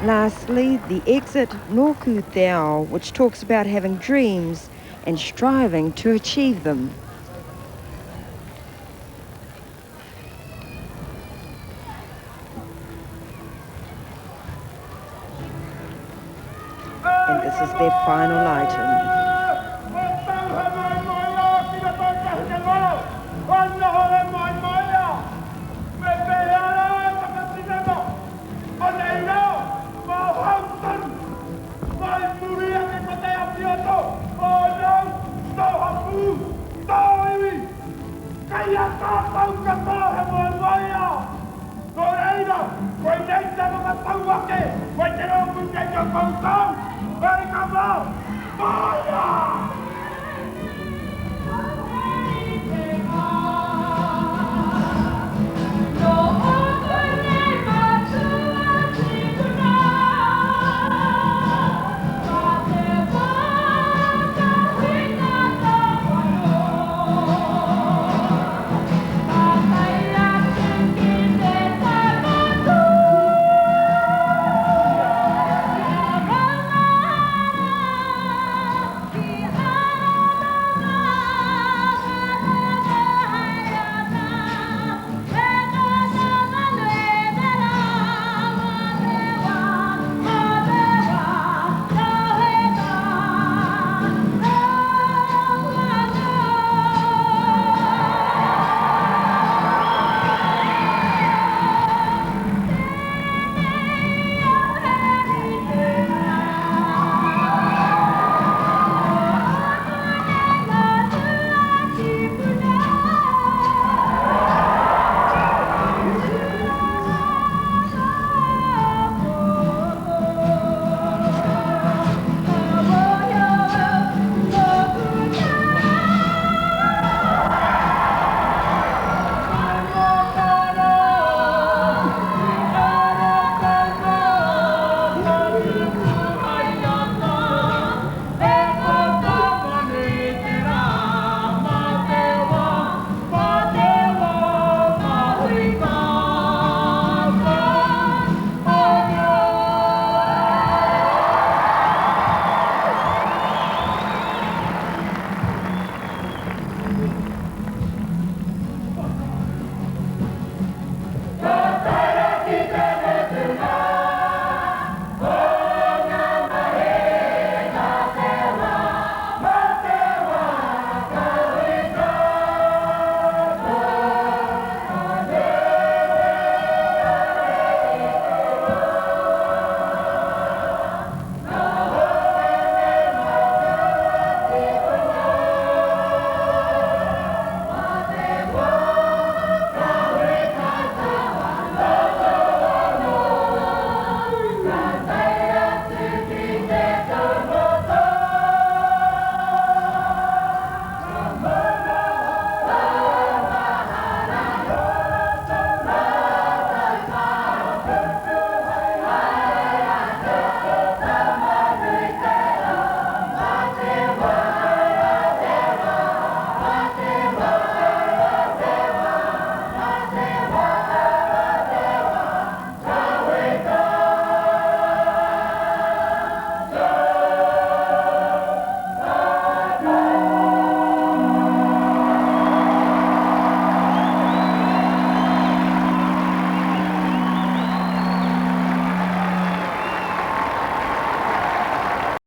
Lastly, the exit Nōku Te Ao, which talks about having dreams and striving to achieve them. And this is their final item. Kei a tātou katoa he moemoeā. Nō reira, koinei te whakatau ake, koi te rōpū kei a koutou, hei ka mā, whāia!